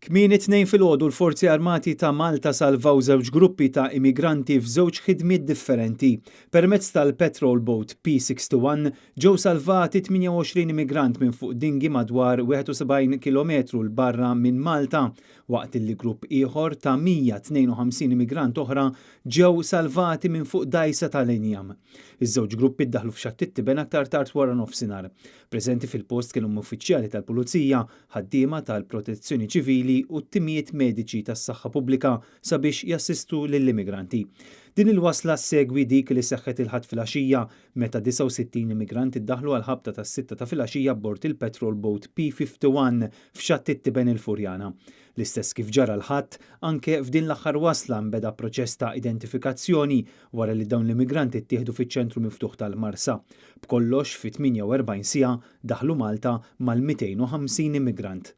Kmieni t-Tnejn filgħodu l-Forzi Armati ta' Malta salvaw żewġ gruppi ta' immigranti f'żewġ ħidmiet differenti. Permezz tal-patrol boat P61 ġew salvati 28 immigrant minn fuq dingi madwar 71 km 'l barra minn Malta, waqt li grupp ieħor ta' 152 immigrant oħra ġew salvati minn fuq dgħajsa tal-injam. Iż-żewġ gruppi ddaħlu f'Xatt it-Tiben aktar tard wara nofsinhar. Preżenti fil-post kienu uffiċjali tal-Pulizija, ħaddiema tal-Protezzjoni Ċivili u timijiet mediċi tas-saħħa pubblika sabiex jassistu lill-immigranti. Din il-wasla segwi dik li seħħet il-Ħadd filgħaxija meta 69 immigranti ddaħlu għal-ħabta tas-6 ta' filgħaxija bord il-patrol boat P51 f'Xatt it-Tiben il-Furjana. L-istess kif ġara l-Ħadd, anke f'din l-aħħar wasla nbeda proċess ta' identifikazzjoni wara li dawn l-immigranti ttieħdu fiċ-ċentru miftuħ tal-Marsa. B'kollox fi 48 siegħa daħlu Malta mal-250 immigrant.